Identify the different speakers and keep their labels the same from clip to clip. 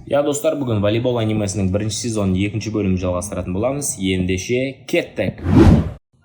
Speaker 1: Иә, достар, бүгін волейбол анимесінің бірінші сезонының екінші бөлімін жалғастыратын боламыз. Ендеше кеттік.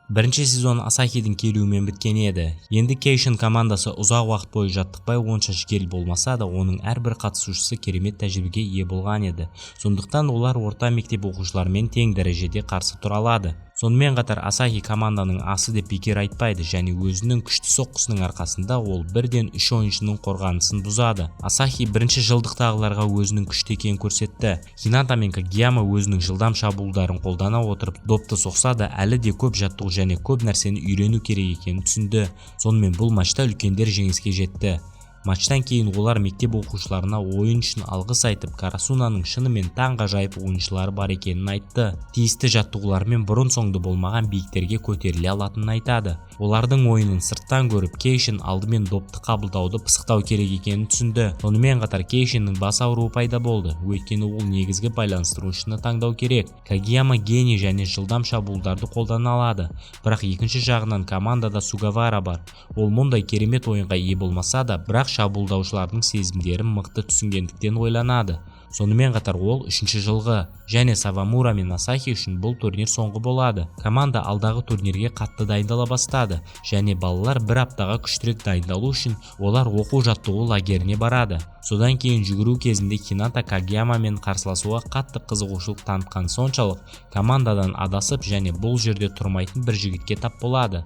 Speaker 1: Бірінші сезон Асахидің келуімен біткен еді. Енді Кейшин командасы ұзақ уақыт бойы жаттықпай, онша жігерлі болмаса да, оның әрбір қатысушысы керемет тәжірибеге ие болған еді. Сондықтан олар орта мектеп оқушыларымен тең дәрежеде қарсы тұра алады. Сонымен қатар Асахи команданың асы деп бекер айтпайды және өзінің күшті соққысының арқасында ол бірден үш ойыншының қорғанысын бұзады. Асахи бірінші жылдықтағыларға өзінің күшті екенін көрсетті. Хината мен Кагияма өзінің жылдам шабуылдарын қолдана отырып допты соқса да, әлі де көп жаттығу және көп нәрсені үйрену керек екенін түсінді. Сонымен бұл матчта үлкендер жеңіске жетті. Матчтан кейін олар мектеп оқушыларына ойын үшін алғыс айтып, Карасунаның шынымен таңғажайып ойыншылары бар екенін айтты. Тиісті жаттығулармен бұрын-соңды болмаған биіктерге көтеріле алатынын айтады. Олардың ойынын сырттан көріп, Кейшин алдымен допты қабылдауды пысықтау керек екенін түсінді. Сонымен қатар Кейшиннің бас ауруы пайда болды, өйткені ол негізгі байланыстырушыны таңдау керек. Кагияма гений және жылдам шабуылдарды қолдана алады, бірақ екінші жағынан командада Сугавара бар. Ол мұндай керемет ойынға ие болмаса да, бірақ шабуылдаушылардың сезімдерін мықты түсінгендіктен ойланады. Сонымен қатар ол үшінші жылғы және Савамура мен Асахи үшін бұл турнир соңғы болады. Команда алдағы турнирге қатты дайындала бастады және балалар бір аптаға күштірек дайындалу үшін олар оқу жаттығу лагеріне барады. Содан кейін жүгіру кезінде Хината Кагиямамен қарсыласуға қатты қызығушылық танытқан соншалық, командадан адасып және бұл жерде тұрмайтын бір жігітке тап болады.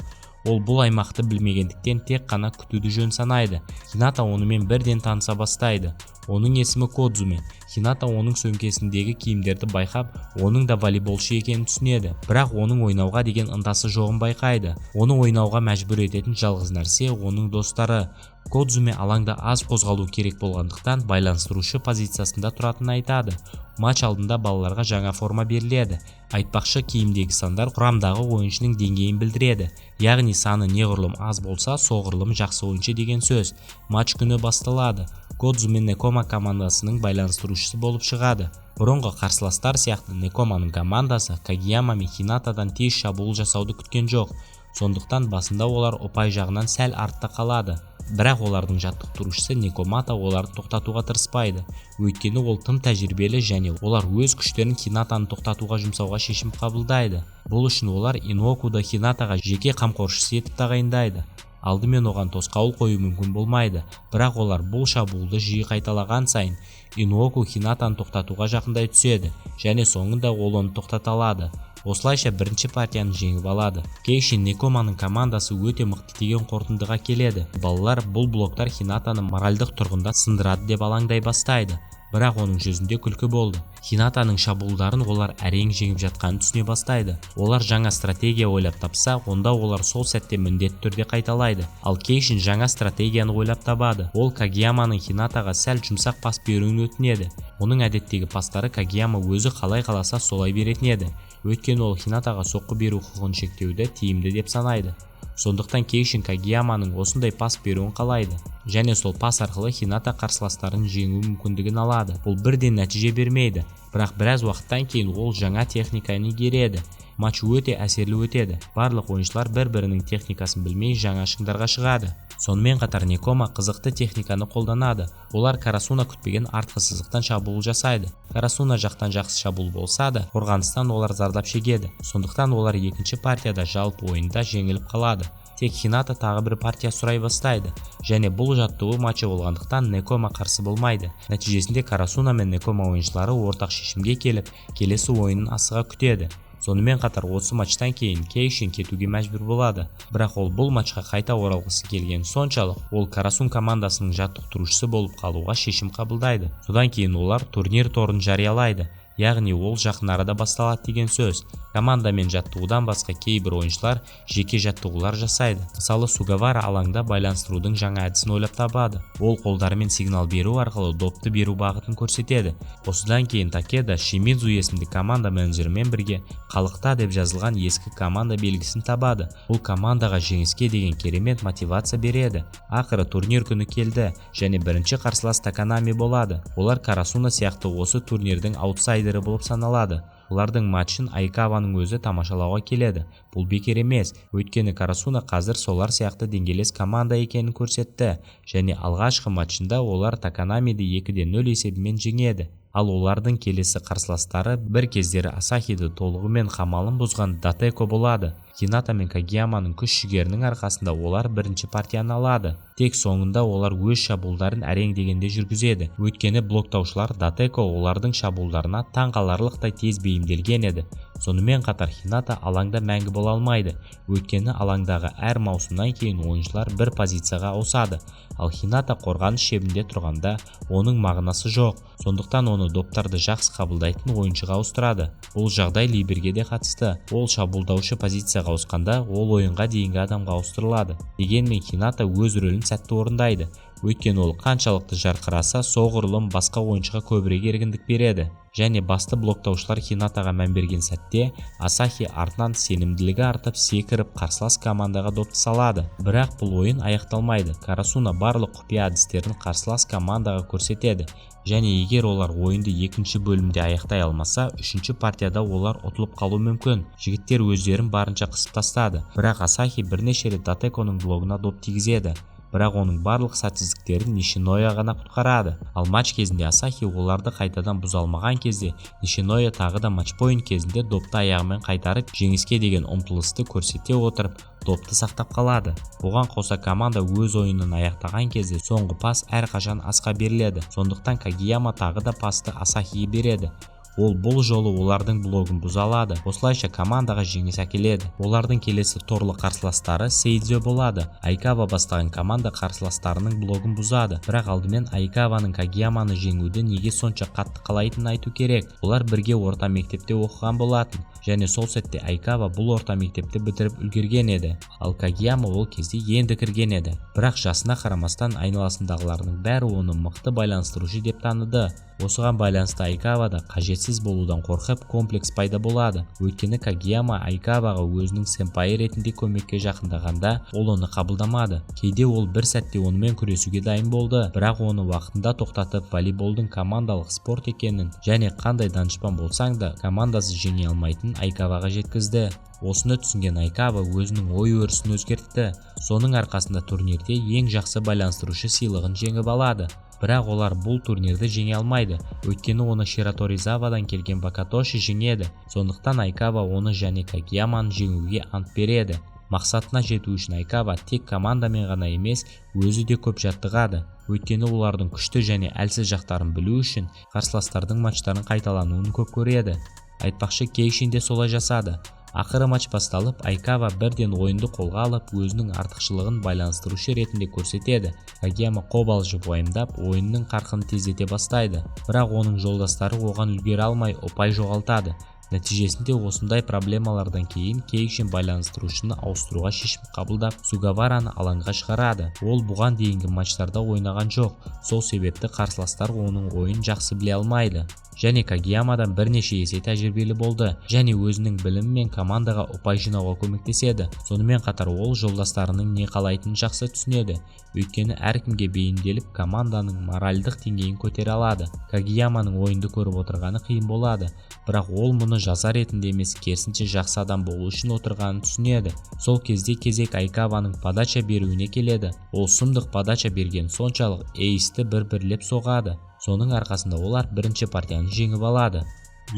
Speaker 1: Ол бұл аймақты білмегендіктен, тек қана күтуді жөн санайды. Хината онымен бірден таныса бастайды. Оның есімі Кодзуме. Хината оның сөмкесіндегі киімдерді байқап, оның да волейболшы екенін түсінеді, бірақ оның ойнауға деген ынтасы жоғын байқайды. Оны ойнауға мәжбүр ететін жалғыз нәрсе – оның достары. Кодзуме алаңда аз қозғалу керек болғандықтан, байланыстырушы позициясында тұратынын айтады. Матч алдында балаларға жаңа форма беріледі. Айтпақшы, киімдегі сандар құрамдағы ойыншының деңгейін білдіреді, яғни саны неғұрлым аз болса, соғұрлым жақсы ойыншы деген сөз. Матч күні басталады. Кодзуме Некома командасының байланыстырушысы болып шығады. Бұрынғы қарсыластар сияқты Некоманың командасы Кагияма мен Хинатадан тез шабуыл жасауды күткен жоқ. Сондықтан басында олар ұпай жағынан сәл артта қалады. Бірақ олардың жаттықтырушысы Некомата оларды тоқтатуға тырыспайды, өйткені ол тым тәжірибелі және олар өз күштерін Хинатаны тоқтатуға жұмсауға шешім қабылдайды. Бұл үшін олар Инокуды Хинатаға жеке қамқоршысы етіп тағайындайды. Алдымен оған тосқауыл қою мүмкін болмайды, бірақ олар бұл шабуылды жиі қайталаған сайын, Инуоку Хинатаны тоқтатуға жақындай түседі және соңында ол оны тоқтата алады. Осылайша бірінші партияны жеңіп алады. Кейшин Некоманың командасы өте мықты деген қорытындыға келеді. Балалар бұл блоктар Хинатаны моральдық тұрғында сындырады деп алаңдай бастайды, бірақ оның жүзінде күлкі болды. Хинатаның шабуылдарын олар әрең жеңіп жатқанын түсіне бастайды. Олар жаңа стратегия ойлап тапса, онда олар сол сәтте міндетті түрде қайталайды. Ал Кейшин жаңа стратегияны ойлап табады. Ол Кагияманың Хинатаға сәл жұмсақ пас беруін өтінеді. Оның әдеттегі пастары Кагияма өзі қалай қаласа, солай беретін еді, өйткені ол Хинатаға соққы беру құқығын шектеуді тиімді деп санайды. Сондықтан Кейшин Кагияманың осындай пас беруін қалайды және сол пас арқылы Хината қарсыластарын жеңу мүмкіндігін алады. Бұл бірден нәтиже бермейді, бірақ біраз уақыттан кейін ол жаңа техниканы игереді. Матч өте әсерлі өтеді. Барлық ойыншылар бір-бірінің техникасын білмей, жаңа шыңдарға шығады. Сонымен қатар Некома қызықты техниканы қолданады. Олар Карасуна күтпеген артқы сызықтан шабуыл жасайды. Карасуна жақтан жақсы шабуыл болса да, қорғаныстан олар зардап шегеді. Сондықтан олар екінші партияда жалпы ойында жеңіліп қалады. Тек Хината тағы бір партия сұрай бастайды және бұл жаттығу матчы болғандықтан, Некома қарсы болмайды. Нәтижесінде Карасуна мен Некома ойыншылары ортақ шешімге келіп, келесі ойынын асыға күтеді. Сонымен қатар осы матчтан кейін Кейшин кетуге мәжбүр болады, бірақ ол бұл матчқа қайта оралғысы келген соншалық, ол Карасун командасының жаттықтырушысы болып қалуға шешім қабылдайды. Содан кейін олар турнир торын жариялайды, яғни ол жақын арада басталады деген сөз. Командамен жаттығудан басқа кейбір ойыншылар жеке жаттығулар жасайды. Мысалы, Сугавара алаңда байланыстырудың жаңа әдісін ойлап табады. Ол қолдарымен сигнал беру арқылы допты беру бағытын көрсетеді. Осыдан кейін Такеда Шимидзу есімді команда менеджерімен бірге «Қалықта» деп жазылған ескі команда белгісін табады. Бұл командаға жеңіске деген керемет мотивация береді. Ақыры турнир күні келді және бірінші қарсылас Таканами болады. Олар Карасуна сияқты осы турнирдің аутсайдері болып саналады. Олардың матчын Айкаваның өзі тамашалауға келеді. Бұл бекер емес, өйткені Карасуна қазір солар сияқты деңгейлес команда екенін көрсетті және алғашқы матчында олар Таканамиді 2-0 есебімен жеңеді. Ал олардың келесі қарсыластары бір кездері Асахиді толығымен қамалын бұзған Датеко болады. Хината мен Кагияманың күш-жігерінің арқасында олар бірінші партияны алады. Тек соңында олар өз шабуылдарын әрең дегенде жүргізеді, өйткені блоктаушылар Датеко олардың шабуылдарына таң қаларлықтай тез бейімделген еді. Сонымен қатар Хината алаңда мәңгі бола алмайды, өйткені алаңдағы әр маусымнан кейін ойыншылар бір позицияға ауысады. Ал Хината қорғаныс шебінде тұрғанда, оның мағынасы жоқ, сондықтан оны доптарды жақсы қабылдайтын ойыншыға ауыстырады. Бұл жағдай либерге де қатысты. Ол шабуылдаушы позицияға ауысқанда, ол ойынға дейінгі адамға ауыстырылады. Дегенмен Хината өз рөлін сәтті орындайды, өйткені ол қаншалықты жарқыраса, соғұрлым басқа ойыншыға көбірек еркіндік береді. Және басты блоктаушылар Хинатаға мән берген сәтте, Асахи артынан сенімділігі артып, секіріп, қарсылас командаға допты салады. Бірақ бұл ойын аяқталмайды. Карасуна барлық құпия әдістерін қарсылас командаға көрсетеді және егер олар ойынды екінші бөлімде аяқтай алмаса, үшінші партияда олар ұтылып қалуы мүмкін. Жігіттер өздерін барынша қысып тастады, бірақ Асахи бірнеше рет Датеконың блогына доп тигізеді, бірақ оның барлық сәтсіздіктерін Нишиноя ғана құтқарады. Ал матч кезінде Асахи оларды қайтадан бұза алмаған кезде, Нишиноя тағы да матчпоинт кезінде допты аяғымен қайтарып, жеңіске деген ұмтылысты көрсете отырып, допты сақтап қалады. Бұған қоса, команда өз ойынын аяқтаған кезде соңғы пас әрқашан асқа беріледі. Сондықтан Кагияма тағы да пасты Асахиге береді. Ол бұл жолы олардың блогын бұза алады, осылайша командаға жеңіс әкеледі. Олардың келесі торлы қарсыластары Сейдзё болады. Айкава бастаған команда қарсыластарының блогын бұзады. Бірақ алдымен Айкаваның Кагияманы жеңуді неге сонша қатты қалайтынын айту керек. Олар бірге орта мектепте оқыған болатын және сол сәтте Айкава бұл орта мектепті бітіріп үлгерген еді, ал Кагияма ол кезде енді кірген еді. Бірақ жасына қарамастан, айналасындағылардың бәрі оны мықты байланыстырушы деп таныды. Осыған байланысты Айкавада қажетсіз болудан қорқып, комплекс пайда болады, өйткені Кагияма Айкаваға өзінің сэмпайы ретінде көмекке жақындағанда, ол оны қабылдамады. Кейде ол бір сәтте онымен күресуге дайын болды, бірақ оны уақытында тоқтатып, волейболдың командалық спорт екенін және қандай данышпан болсаң да, командасыз жеңе алмайтынын Айкаваға жеткізді. Осыны түсінген Айкава өзінің ой-өрісін өзгертті. Соның арқасында турнирде ең жақсы байланыстырушы сыйлығын жеңіп алады. Бірақ олар бұл турнирді жеңе алмайды, өйткені оны Шираторизавадан келген Вакатоши жеңеді. Сондықтан Айкава оны және Кагияманы жеңуге ант береді. Мақсатына жету үшін Айкава тек командамен ғана емес, өзі де көп жаттығады, өйткені олардың күшті және әлсіз жақтарын білу үшін қарсыластардың матчтарын қайталануын көп көреді. Айтпақшы, Кейшин де солай жасады. Ақыры матч басталып, Айкава бірден ойынды қолға алып, өзінің артықшылығын байланыстырушы ретінде көрсетеді. Кагияма қобалжып, уайымдап, ойынның қарқынын тездете бастайды, бірақ оның жолдастары оған үлгере алмай, ұпай жоғалтады. Нәтижесінде осындай проблемалардан кейін Кейшин байланыстырушыны ауыстыруға шешім қабылдап, Сугавараны алаңға шығарады. Ол бұған дейінгі матчтарда ойнаған жоқ, сол себепті қарсыластар оның ойын жақсы біле алмайды және Кагиямадан бірнеше есе тәжірибелі болды және өзінің білімімен командаға ұпай жинауға көмектеседі. Сонымен қатар ол жолдастарының не қалайтынын жақсы түсінеді, өйткені әркімге бейімделіп, команданың моральдық деңгейін көтере алады. Кагияманың ойынды көріп отырғаны қиын болады, бірақ ол мұны жаза ретінде емес, керісінше жақсы адам болу үшін отырғанын түсінеді. Сол кезде кезек Айкаваның подача беруіне келеді. Ол сұмдық подача берген соншалық, эйсті бір-бірлеп соғады. Соның арқасында олар бірінші партияны жеңіп алады.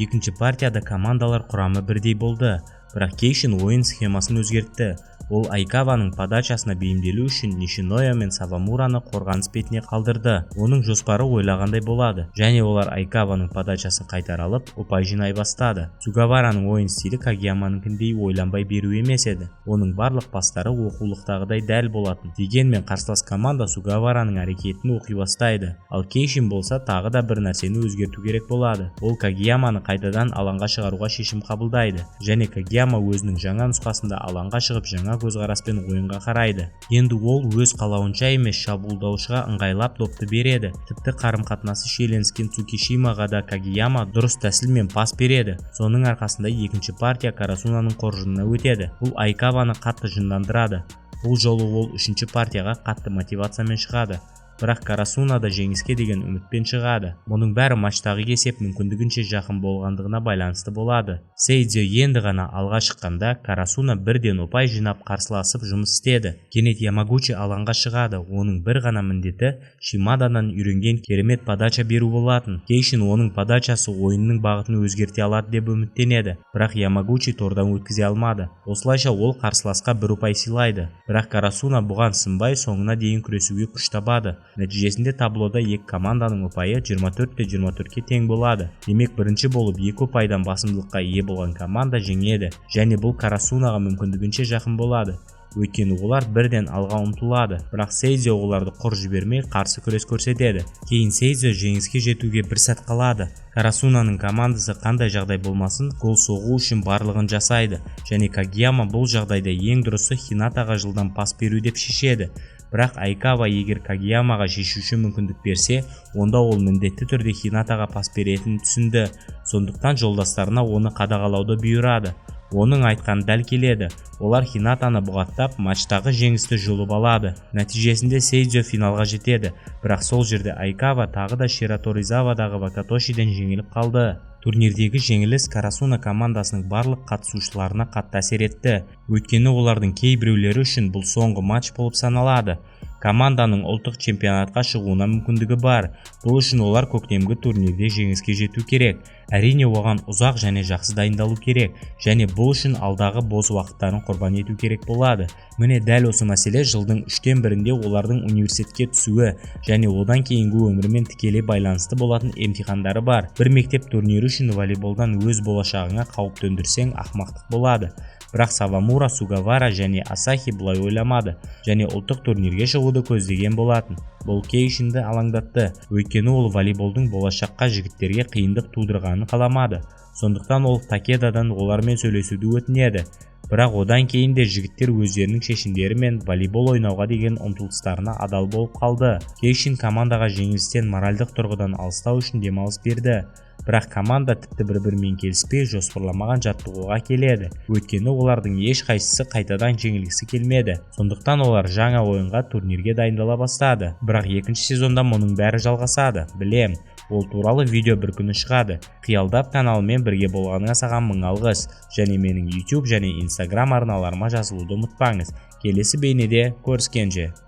Speaker 1: Екінші партияда командалар құрамы бірдей болды, бірақ Кейшин ойын схемасын өзгертті. Ол Айкаваның подачасына бейімделу үшін Нишиноя мен Савамураны қорғаныс бетіне қалдырды. Оның жоспары ойлағандай болады және олар Айкаваның подачасын қайтара алып, ұпай жинай бастады. Сугавараның ойын стилі Кагияманыкіндей ойланбай беру емес еді. Оның барлық пастары оқулықтағыдай дәл болатын. Дегенмен қарсылас команда Сугавараның әрекетін оқи бастайды. Ал Кейшин болса, тағы да бір нәрсені өзгерту керек болады. Ол Кагияманы қайтадан алаңға шығаруға шешім қабылдайды және Кагияма өзінің жаңа нұсқасында алаңға шығып, жаңа көзқараспен ойынға қарайды. Енді ол өз қалауынша емес, шабуылдаушыға ыңғайлап допты береді. Тіпті қарым-қатынасы шиеленіскен Цукишимаға да Кагияма дұрыс тәсілмен пас береді. Соның арқасында екінші партия Карасунаның қоржынына өтеді. Бұл Айкаваны қатты жындандырады. Бұл жолы ол үшінші партияға қатты мотивациямен шығады. Бірақ Карасуна да жеңіске деген үмітпен шығады. Мұның бәрі матчтағы есеп мүмкіндігінше жақын болғандығына байланысты болады. Сейдзо енді ғана алға шыққанда, Карасуна бірден ұпай жинап, қарсыласып жұмыс істеді. Кенет Ямагучи алаңға шығады. Оның бір ғана міндеті Шимададан үйренген керемет подача беру болатын. Кейшин оның подачасы ойынның бағытын өзгерте алады деп үміттенеді. Бірақ Ямагучи тордан өткізе алмады. Осылайша ол қарсыласқа бір ұпай сыйлайды. Бірақ Карасуна бұған сынбай, соңына дейін күресуге күш табады. Нәтижесінде таблода екі команданың ұпайы 24-24-ке тең болады. Демек, бірінші болып екі ұпайдан басымдылыққа ие болған команда жеңеді және бұл Карасунаға мүмкіндігінше жақын болады. Өйткені олар бірден алға ұмтылады, бірақ Сейдзо оларды құр жібермей, қарсы күрес көрсетеді. Кейін Сейдзо жеңіске жетуге бір сәт қалады. Карасунаның командасы қандай жағдай болмасын, гол соғу үшін барлығын жасайды және Кагияма бұл жағдайда ең дұрысы Хинатаға жылдам пас беру деп шешеді. Бірақ Айкава егер Кагиямаға шешуші мүмкіндік берсе, онда ол міндетті түрде Хинатаға пас беретінін түсінді. Сондықтан жолдастарына оны қадағалауды бұйырады. Оның айтқаны дәл келеді. Олар Хинатаны бұғаттап, матчтағы жеңісті жұлып алады. Нәтижесінде Сейдзо финалға жетеді. Бірақ сол жерде Айкава тағы да Шираторизавадағы Вакатошиден жеңіліп қалды. Турнирдегі жеңіліс Карасуна командасының барлық қатысушыларына қатты әсер етті. Өйткені олардың кейбіреулері үшін бұл соңғы матч болып саналады. Команданың ұлттық чемпионатқа шығуына мүмкіндігі бар. Бұл үшін олар көктемгі турнирде жеңіске жету керек. Әрине, оған ұзақ және жақсы дайындалу керек және бұл үшін алдағы бос уақыттарын құрбан ету керек болады. Міне, дәл осы мәселе жылдың үштен бірінде олардың университетке түсуі және одан кейінгі өмірімен тікелей байланысты болатын емтихандары бар. Бір мектеп турнирі үшін волейболдан өз болашағыңа қауіп төндірсең, ақымақтық болады. Бірақ Савамура, Сугавара және Асахи бұлай ойламады және ұлттық турнирге шығуды көздеген болатын. Бұл Кейшинді алаңдатты, өйткені ол волейболдың болашаққа жігіттерге қиындық тудырғанын қаламады. Сондықтан ол Такедадан олармен сөйлесуді өтінеді. Бірақ одан кейін де жігіттер өздерінің шешімдері мен волейбол ойнауға деген ұмтылыстарына адал болып қалды. Кейшин командаға жеңілістен моральдық тұрғыдан алыстау үшін демалыс берді. Бірақ команда тіпті бір-бірімен келіспей, жоспарламаған жаттығуға келеді. Өйткені олардың ешқайсысы қайтадан жеңілгісі келмеді. Сондықтан олар жаңа ойынға, турнирге дайындала бастады. Бірақ екінші сезонда мұның бәрі жалғасады. Білем, ол туралы видео бір күні шығады. Қиялдап каналымен бірге болғаныңа саған мың алғыс және менің YouTube және Instagram арналарыма жазылуды ұмытпаңыз. Келесі бейнеде көріскенше.